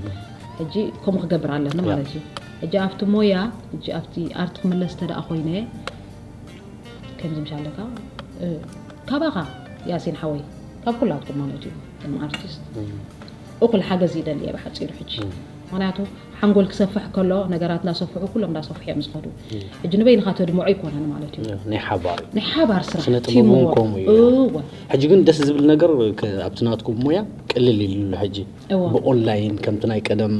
ሕጂ ከምኡ ክገብር ኣለኒ ማለት እዩ። ሕጂ ኣብቲ ሞያ ሕጂ ኣብቲ ኣርት ክምለስ ተደኣ ኮይነ ከምዚ ምሻለካ ካባኻ ያሲን ሓወይ ካብ ኩላትኩም ማለት እዩ ከም ኣርቲስት እኩል ሓገዝ ይደሊ እየ ብሓፂሩ ሕጂ። ምክንያቱ ሓንጎል ክሰፍሕ ከሎ ነገራት እንዳሰፍሑ ኩሎም እንዳሰፍሑ እዮም ዝኸዱ። ሕጂ ንበይንኻ ተድምዖ ኣይኮነን ማለት እዩ። ናይ ሓባር እዩ። ናይ ሓባር ስራሕ ስነ ጥበብ እውን teamwork። ከምኡ እዩ። እወ ሕጂ ግን ደስ ዝብል ነገር ከ- ኣብቲ ናትኩም ሞያ ቅልል ኢሉ ኣሎ ሕጂ እወ ብኦንላይን ከምቲ ናይ ቀደም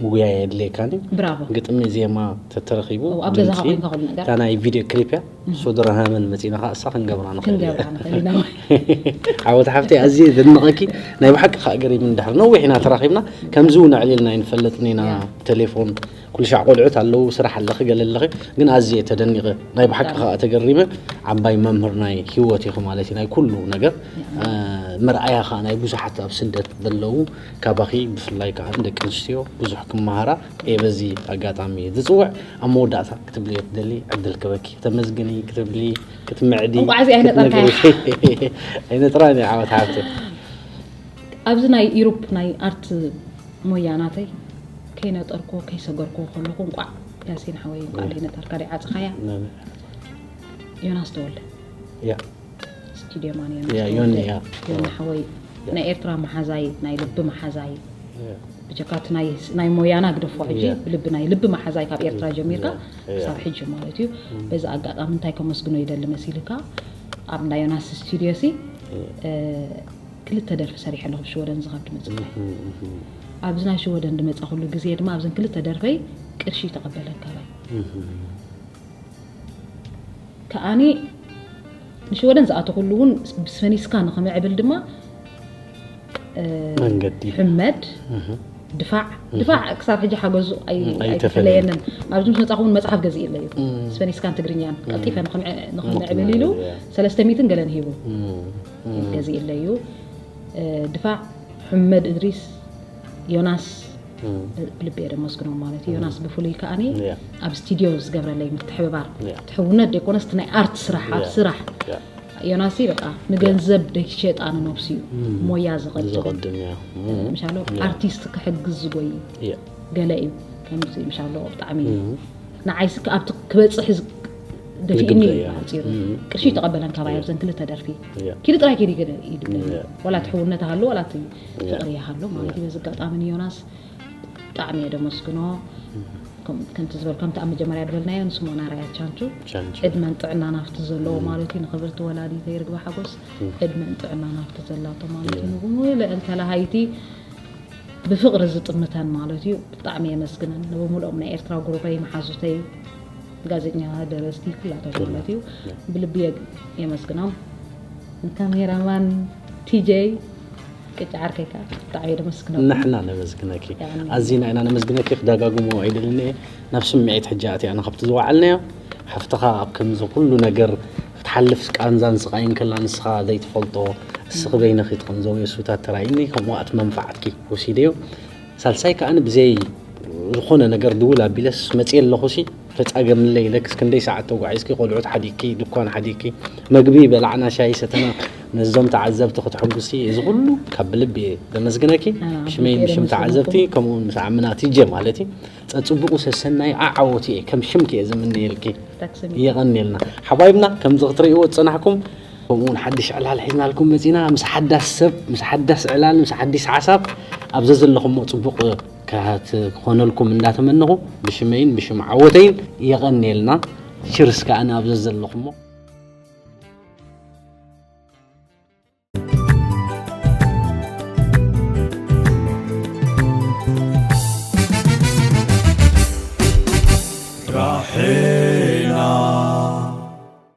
ምጉያይ የድልየካን እዩ። ብራቮ ግጥሚ ዜማ ተተረኺቡ እወ፣ ኣብ ገዛኻ ድምፂ ኮይንካ ኩሉ ነገር እታ ናይ ቪድዮ ክሊፕ እያ ሶድራሃመን መፂናኻ እሳ ክንገብራ ንኽእል ክንገብራ ንኽእል ኢና። ዓወት ሓፍቲ ኣዝየ ዘድንቐኪ። ናይ ብሓቂ ከዓ ገሪም እንድሕር ነዊሕ ኢና ተራኺብና ከምዚ እውን ኣዕሊልና ኣይንፈልጥን ኢና። ያ። ቴሌፎን ኩሉ ሻዕ ቆልዑት ኣለዉ ስራሕ ኣለኺ ገለ ኣለኺ ግን ኣዝየ ተደኒቐ። ናይ ብሓቂ ከዓ ተገሪመ። ዓባይ መምህር ናይ ህይወት ኢኹ ማለት እዩ ናይ ኩሉ ነገር። እ፣ መርኣያ ከዓ ናይ ብዙሓት ኣብ ስደት ዘለዉ ካባኺ ብፍላይ ከዓ ደቂ ኣንስትዮ ብዙሕ ክመሃራ እየ በዚ ኣጋጣሚ ዝፅውዕ። ኣብ መወዳእታ ክትብልዮ ትደሊ ዕድል ክበኪ ከተመስግኒ ክትብሊ ክትምዕዲ እንቋዕ እዚ ኣይነጠርካዮ። ክትነግሪ። ኣይነጥራን እየ ዓወት ሓፍቲ። ኣብዚ ናይ ኢሮፕ ናይ ኣርት ሞያ ናተይ ከይነጠርኩ ከይሰገርኩ ከለኹ እንቋዕ ያሲን ሓወይ እንቋዕ ዘይነጠርካ ደይ ዓፅኻያ። ዮናስ ተወልደ ያ ስቱድዮ ማን ያ ዮኒ ያ ዮኒ ሓወይ ናይ ኤርትራ መሓዛይ ናይ ልቢ መሓዛይ ያ ብጀካቲ ናይ ናይ ሞያና ግደፎ ሕጂ ያ። ብልቢ ናይ ልቢ መሓዛይ ካብ ኤርትራ ጀሚርካ ያ። ክሳብ ሕጂ ማለት እዩ። በዚ ኣጋጣሚ እንታይ ከመስግኖ ይደሊ መሲልካ ኣብ ናይ ዮናስ ስቱድዮ ሲ እ፣ ክልተ ደርፊ ሰሪሐ ኣለኹ ብሽወደን ዝኸብድ መፅናይ ኣብዚ ናይ ሽወደን ዝመፃኹሉ ግዜ ድማ ኣብዘን ክልተ ደርፈይ ቅርሺ ተቐበለን ካባይ። ከኣኒ ንሽወደን ዝኣተኹሉ እውን ብስፈኒስካ ንኽምዕብል ድማ እ፣ መንገዲ ሕመድ ድፋዕ ድፋዕ ክሳብ ሕጂ ሓገዙ ኣይ- ኣይተፈለየንን። ኣብዚ ምስ መፃኹ እውን መፅሓፍ ገዚእለዩ ስፈኒስካን ትግርኛን ቀልጢፈ ንኽምዕ- ንኽምዕብል ኢሉ ሰለስተ ሚእትን ገለን ሂቡ ገዚእለዩ። እ፣ ድፋዕ ሕመድ እድሪስ ዮናስ ብልቢ እየ ደመስግኖም ማለት እዩ። ዮናስ ብፍሉይ ከኣኒ ያ። ኣብ ስቱድዮ ዝገብረለይ ምትሕብባር ያ። ትሕውነት ደይኮነስ እቲ ናይ ኣርት ስራሕ ኣብ ያ። ስራሕ ያ። ዮናሲ በቃ ንገንዘብ ደይሸጣ ንነብሱ እዩ ሞያ ዝቐድም ዘቐድም እያ። ምሻሎ ኣርቲስት ክሕግዝ ዝጎዩ እያ። ገለ እዩ ከምዚ ምሻሎ ብጣዕሚ ንዓይሲ ኣብቲ ክበፅሕ ዝ- ደፊእኒ ዝግበእ እዩ እያ። ሓፂሩ ቅርሺ ተቐበለን ካባይ ኣብዘን ክልተ ደርፊ እያ። ኪዲ ጥራይ ኪዲ ገለ እዩ ድብለኒ እያ። ዋላ እቲ ሕውነት ሃሎ ዋላ እቲ ፍቕሪ ይሃሎ ማለት እዩ። በዚ ኣጋጣሚ ንዮናስ ብጣዕሚ እየ ደመስግኖ። ከም- ከምቲ ዝበል ከምቲ ኣብ መጀመርያ ዝበልናዮ ንስሞና ራያ ቻንቹ ቻንቹ። ዕድመን ጥዕናን ኣብቲ ዘለዎ ማለት እዩ። ንኽብርቲ ወላዲተይ ርግቢ ሓጎስ ዕድመን ጥዕናን ኣብቲ ዘላቶ ማለት እዩ። ንብሙሉአን ተላሃይቲ ብፍቕሪ ዝጥምተን ማለት እዩ። ብጣዕሚ የመስግነን ንብሙሉኦም ናይ ኤርትራ ጉሩበይ መሓዙተይ ጋዜጠኛ ደረስቲ ኩላቶም ማለት እዩ። ብልቢ የግ- የመስግኖም። ንካሜራማን ቲጀይ ቅጫ ዓርከይካ ብጣዕሚ የመስግነኩም። ንሕና ነመስግነኪ ያኒ። ኣዚና ኢና ነመስግነኪ። ክደጋግሞ ኣይደልን እየ ናብ ስምዒት ሕጂ ኣትያና ካብቲ ዝወዓልናዮ ሓፍትኻ ኣብ ከምዚ ኩሉ ነገር ክትሓልፍ ቃንዛን ስቓይን ከላ ንስኻ ዘይትፈልጦ እስኺ በይንኺ ትቕንዘውዮ ሱታት ተራእዩኒ ከምኡ ኣቲ መንፋዓትኪ ወሲደዮ። ሳልሳይ ከኣ ብዘይ ዝኾነ ነገር ድውል ኣቢለስ መፅየ ኣለኹ ሲ ተፃገምለይ ኢለክስ ክንደይ ሰዓት ተጓዒዝኪ ቆልዑት ሓዲግኪ ድኳን ሓዲግኪ መግቢ በላዕና ሻሂ ሰተና ነዞም ተዓዘብቲ ክትሕጉሲ እዚ ኩሉ ካብ ብልቢ እየ ዘመስግነኪ። ኣነ ሽመይን ኣፍሊጠ ብሽም የመስግነኩም። ተዓዘብቲ ከምኡ እውን ምስ ኣምና ቲጀ ማለት እዩ ፀፅቡቑ ሰሰናይ ኣዓወት እየ ከም ሽምኪ እየ ዝምነየልኪ። ታክስሚ የቐንየልና ሓባይብና ከምዚ ክትርእይዎ ዝፀናሕኩም ከምኡ እውን ሓድሽ ዕላል ሒዝናልኩም መፂና ምስ ሓዳስ ሰብ ምስ ሓዳስ ዕላል ምስ ሓዲስ ሓሳብ ኣብ ዘዘለኹሞ ፅቡቕ ክኾነልኩም እንዳተመነኹ ብሽመይን ብሽም ዓወተይን የቐንየልና። ችርስ ከኣ ኣብ ዘዘለኹሞ ራሕል